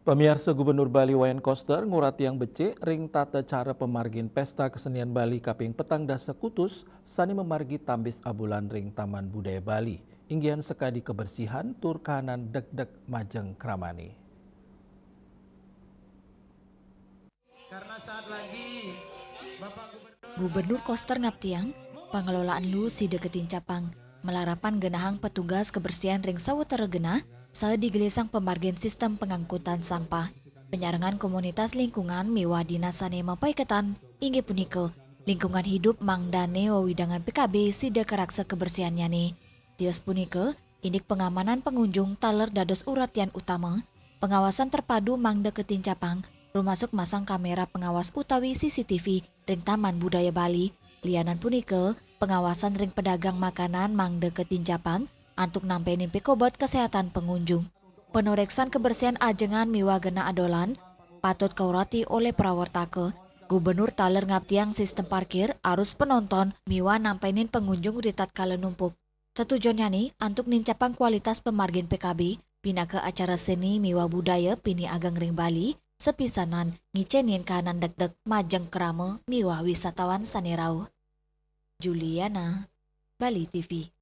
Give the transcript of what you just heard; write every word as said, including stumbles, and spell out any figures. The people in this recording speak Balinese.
Pamiarsa, Gubernur Bali Wayan Koster nguratiang becik ring tata cara pamargin Pesta Kesenian Bali kaping petang dasa kutus sane mamargi tambis abulan ring Taman Budaya Bali, inggihan sakadi kebersihan tur kahanan degdeg majeng kramane. Karena saat lagi Bapak Gubernur Gubernur Koster ngaptiang, pangelolaan lu sida katincapang, malarapan genahang petugas kebersihan ring sawatara genah, saha digelisang pamargin sistem pengangkutan sampah. Penyarengan komunitas lingkungan miwah dinas sane mapaiketan, inggih punika lingkungan hidup mangdane wewidangan P K B sida karaksa kebersihannyane. Tios punika, indik pengamanan pengunjung taler dados uratian utama, pengawasan terpadu mangda katincapang, rumasuk masang kamera pengawas utawi C C T V ring Taman Budaya Bali. Lianan punika, pengawasan ring pedagang makanan mangda katincapang antuk nampenin pikobet kesehatan pengunjung. Panoreksan kebersihan ajengan miwah genah adolan patut kaurati olih prawartaka. Gubernur taler ngaptiang sistem parkir arus penonton miwah nampenin pengunjung ritatkala numpuk. Tetujonnyane antuk nincapang kualitas pamargin P K B, pinaka acara seni miwah budaya pinih ageng ring Bali, sapisanan ngicenin kahanan degdeg majeng krama miwah wisatawan sane rauh. Juliana, Bali T V.